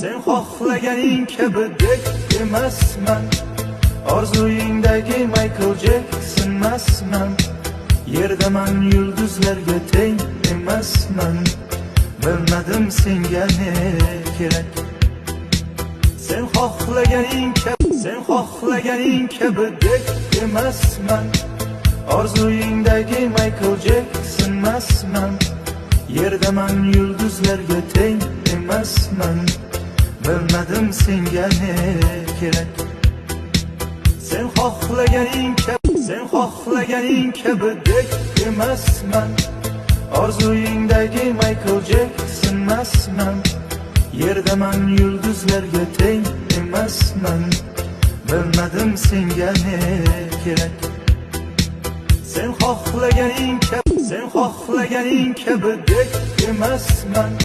Sen xohlaganing kabi dek emasman. Orzuyingdagi Michael Jackson emasman. Yerdaman, yulduzlarga teng emasman. Bilmadim, senga ne kerak. Sen xohlaganing kabi, sen xohlaganing kabi dek emasman. Orzuyingdagi Michael Jackson emasman. Yerdaman, yulduzlarga teng emasman. Bilmadim, senga ne kerak. Sen xohlaganing kabi, sen xohlaganing kabi dek emasman. Orzuyingdagi Michael Jackson emasman. Yerdaman, yulduzlarga teng emasman. Bilmadim, senga ne kerak. Sen xohlaganing kabi, sen xohlaganing kabi dek emasman.